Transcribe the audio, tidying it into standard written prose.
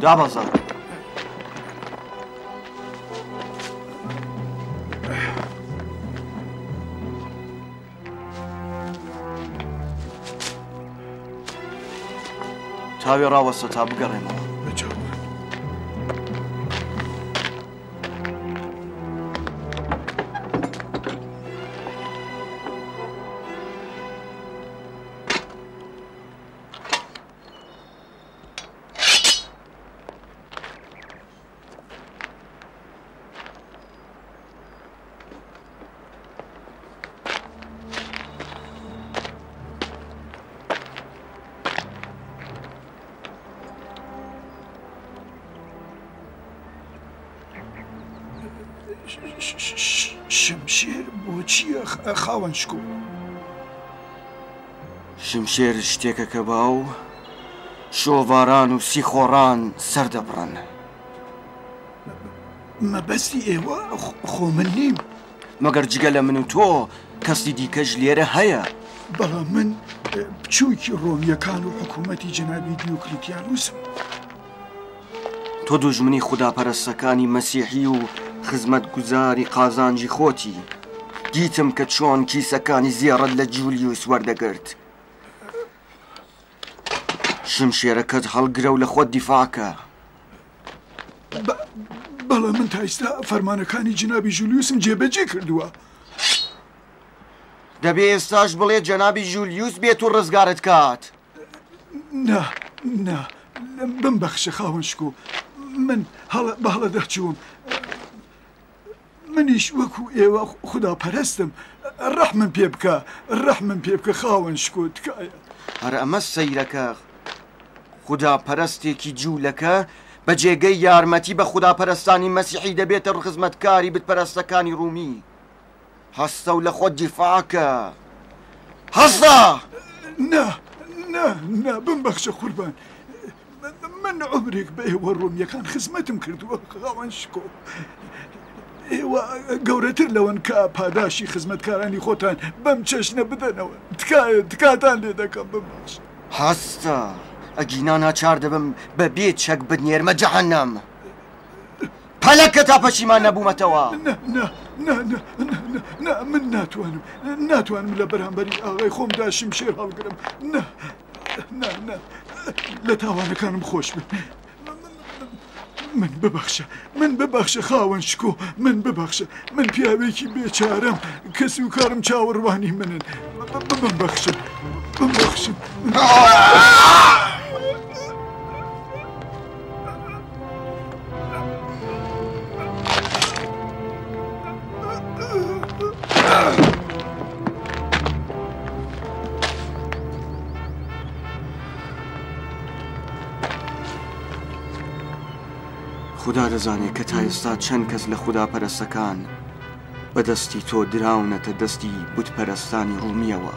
دابەزە. تاوێ ڕاوەستە تا بگەڕێمەوە. شمشێر بۆ چییە خاوەن شکۆ؟ شمشێر شتێکە کە باو شۆڤاران و سیخۆڕان سەردەبڕن. مەبەستی ئێوە خۆ من نیم. مەگەر جگە لە من و تۆ کەسی دیکەش لێرە هەیە؟ بەڵام من بچووکی ڕۆمییەکان و حکوومەتی جەنابی دیۆکلیتیانوسم. تۆ دوژمنی خوداپەرستەکانی مەسیحی و خزمەتگوزاری قازانجی خۆتی. دیتم کە چۆن کیسەکانی زێڕت لە جولیوس وەردەگرت. شمشێرەکەت هەڵگرە و لە خۆت دیفاع کە. بەڵام من تا ئیستا فەرمانەکانی جەنابی ژولیوسم جێبەجێ کردووە. دەبێ ئێستاش بڵێ جەنابی ژولیوس بێت و ڕزگارت کات. نا، نا، بمبەخشە خاوەن شکۆ، من هەڵە بە هەڵەدا چووم. منیش وەکو ئێوە خوداپەرستم، ڕەحمم پێ بکە، ڕەحمم پێ بکە خاوەن شکۆ، تکایە. هەر ئەمە سەیرە کە خوداپەرستێکی جوولەکە بە جێگەی یارمەتی بە خوداپەرستانی مەسیحی دەبێتە ڕخزمەتکاری بتپەرستەکانی ڕوومی. هەستە و لە خۆت دیفاع کە. هەستە! نا، نا، نا، بمبەخشە قوربان. من عومرێک بە ئێوە ڕۆمییەکان خزمەتم کردووە خاوەن شکۆ. ئێوە گەورەتر لەوەن کە پاداشی خزمەتکارانی خۆتان بەم چەشنە بدەنەوە. تکایە، تکاتان لێ دەکەم بمبەخشن. هەستە، ئەگینا ناچار دەبم بە بێ چەک بتنێرمە جەهەنەم. پەلە کە تا پەشیمان نەبوومەتەوە. نا، نا، نا، نا، نا، نا، نا، من ناتوانم، ناتوانم لە بەرامبەری ئاغای خۆمدا شمشێر هەڵگرم. نا، نا، نا، لە تاوانەکانم خۆش بن. من ببەخشە، من ببەخشە خاوەن شکۆ، من ببەخشە. من پیاوێکی بێچارەم، کەس و کارم چاوەڕوانی منن. بمبەخشن، بمبەخشن. خودا دەزانێ کە تا ئێستا چەند کەس لە خوداپەرستەکان بە دەستی تۆ دراونەتە دەستی بتپەرستانی ڕوومییەوە.